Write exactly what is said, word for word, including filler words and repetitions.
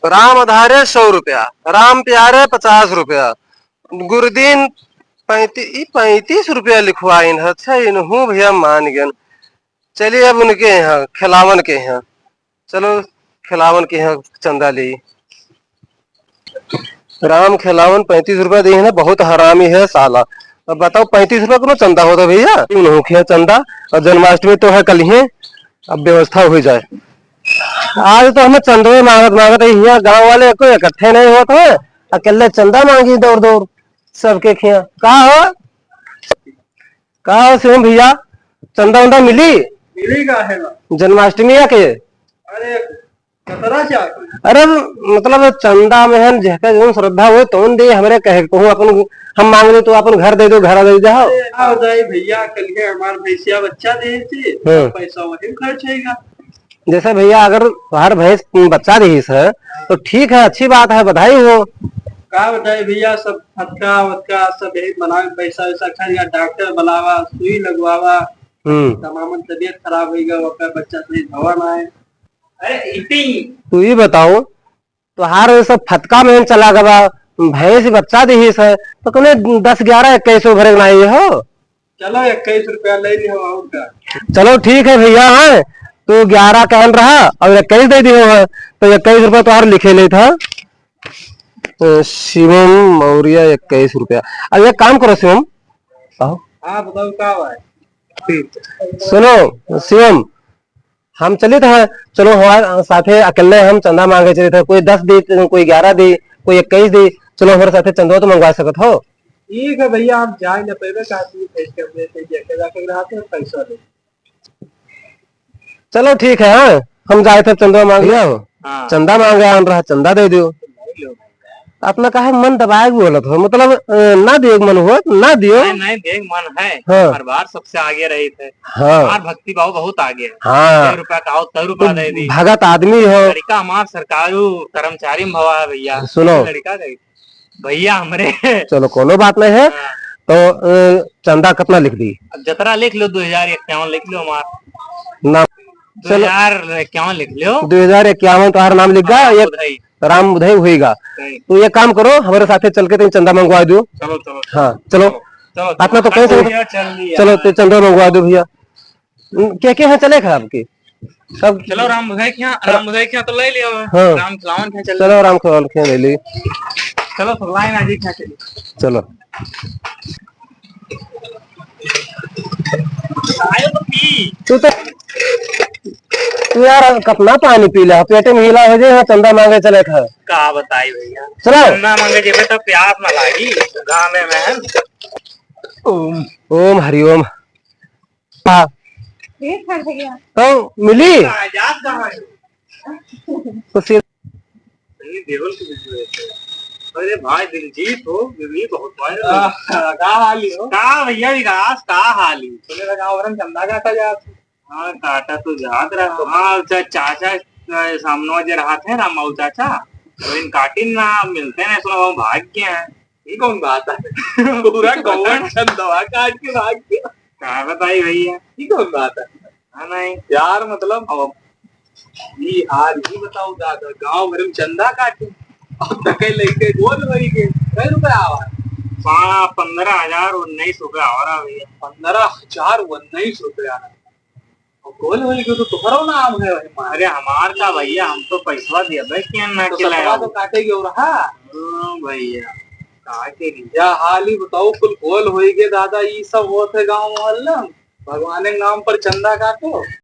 राम आधारे सौ रुपया, राम प्यारे पचास रुपया, गुरुदीन पैंती-, ई पैंतीस रुपया लिखवाइन है। अच्छा, इनहू भैया मान गयन। चलिए अब उनके यहाँ, खेलावन के यहाँ, चलो खेलावन के यहाँ चंदा ली। राम खेलावन पैंतीस रुपया दी है ना, बहुत हरामी है साला। अब बताओ, पैंतीस रुपया कोनो चंदा होता भैया? उनहू के यहाँ चंदा, और जन्माष्टमी तो है कल ही, अब व्यवस्था हो जाए। आज तो हमें चंदवे मांगत मांगत यहाँ गांव वाले कोई इकट्ठे नहीं होत है, अकेले चंदा मांगी दौड़ दौड़ सबके खिया। का हो, का हो शिवम भैया, चंदा उंदा मिली? मिली का है ना? जन्माष्टमी के? अरे, कतरा चाही? अरे, मतलब चंदा में हम जेहका जौन श्रद्धा हो तौन दे, हमरे कहे कहूँ अपन, हम मांग ले तो अपन घर दे दो, घर दे दे हो। अरे, का बताई भैया, कल के हमार भैंसिया बच्चा दे थी, हाँ। पैसा वही खर्च होएगा। जैसे भैया अगर हर भैंस बच्चा देहिस है तो ठीक है, अच्छी बात है, बधाई हो। का बताई भैया, सब फटका वटका सब यही बनावे, पैसा वैसा खर्च, डॉक्टर बुलावा, सुई लगवावा, हम्म। तमामन तबीयत खराब होइगा, ओकर बच्चा सही भवा ना है। अरे इतनी तू ही बताओ, तोहार वो सब फटका में चला गवा, भैंस बच्चा देहिस है तो कने दस ग्यारह इक्कीस भरे ना ये हो। चलो, इक्कीस रुपया ले लियो, और का? चलो, ठीक है भैया, हैं, तू ग्यारह कहन रहा और इक्कीस दे दियो है, तो इक्कीस रुपया तोहार लिखे लेत है। अ, शिवम मौर्य, इक्कीस रुपया। अब एक काम करो शिवम, आओ। हाँ, बताओ, का हुआ है? ठीक। सुनो शिवम, हम चलित है, चलो हमारे साथे अकेले हम चंदा मांगे चलित है, कोई दस दी, कोई ग्यारह दी, कोई इक्कीस दी, चलो हमारे साथे चंदा तो मंगवा सकत हो। ठीक है भैया, हम जाए न पेबे का तू भेज के अपने से जाके जाके रहा थे पैसा ले। चलो ठीक है, हाँ, हम जाए थे चंदा मांगे। भैया हो, हाँ। चंदा मांगे आन रहा, चंदा दे दियो। नहीं लो भैया। अपना काहे मन दबाए के बोलत हो, मतलब, अ, ना दियो के मन हो, ना दियो। नहीं, नहीं, देख मन है। हाँ। हर बार सबसे आगे रही थे। हाँ। हमार भक्ति भाव बहुत आगे है। हाँ। दस रुपया का हो, दस रुपया दे दी। भगत आदमी हो। लड़का हमार सरकारी कर्मचारी में भवा है भैया। सुनो। लड़का दे। भैया हमरे। चलो, कोनो बात नहीं है। हाँ। तो, अ, चंदा कितना लिख दी? अब जतरा लिख लो, दो हजार इक्यावन लिख लो हमार। ना। चलो। दो हजार इक्यावन लिख लो। दो हजार इक्यावन तुम्हारा नाम लिख गया, हाँ, एक बुधाई। राम बुधाई होइगा। सही। तो ये काम करो, हमारे साथे चल के तुम चंदा मंगवा दो। चलो, चलो, हाँ, चलो। चलो, चलो, अपना तो चलो, कैसे चल लिया। चलो, तो चंदा मंगवा दो भैया। के, के यहाँ चले खराब के? सब चलो राम बुधाई के यहाँ, हाँ। राम बुधाई के यहाँ तो ले लिया हुआ। हाँ। राम खिलावन के यहाँ चल चलो, राम खिलावन के यहाँ ले ली। चलो, सब लाइन आ जी, क्या चलिए। चलो। आयो तो पी। तू तो, तू यार कितना पानी पी ले, पेट में हीला हो जाए, यहाँ चंदा मांगे चले था। का बताई भैया, चलो। चंदा मांगे जेबे तो प्यास ना लागी, गाँव में महल। ओम। ओम हरि ओम। हाँ। ठीक है भैया। तो मिली? आ, याद कहाँ है? तो फिर नहीं, देवल के बीच में रहते हैं। अरे भाई, दिलजीत हो, दिलजीत बहुत भाई। आ, का हाल ही हो? का भैया विकास, का हाल ही? सुने लगा, और हम चंदा काटा जात। हाँ, काटा तो जात रहा। हाँ, चा-, चाचा, अ, सामने जे रहा थे, रामाऊ चाचा, वो इन काटिन ना मिलते नहीं, सुना वो भाग गए हैं। ये कौन बात है? पूरा गौवन चंदवा काट के भाग गया। का बताई भैया? ये कौन बात है? हाँ, नहीं। यार, मतलब, अब ये हाल ही बताओ दादा, गांव भर में चंदा काटे, अब तक लेके गोल वही के, कै रुपया आवा? पा-, पन्द्रह हजार उन्नीस रुपया आवा रहा भैया। पन्द्रह हजार उन्नीस रुपया। और गोल वही के तो तुम्हारा नाम है भाई, मार। अरे, हमार का भैया, हम तो पैसवा दिया भाई, क्या ना तो खिलाया ससुरा तो वो। काटेगी और हाँ। ओ भैया, का के लिए? या हाल ही बताओ, कुल गोल होई गए दादा, ई सब होत है गांव मोहल्ला में। भगवान के नाम पर चंदा काटो।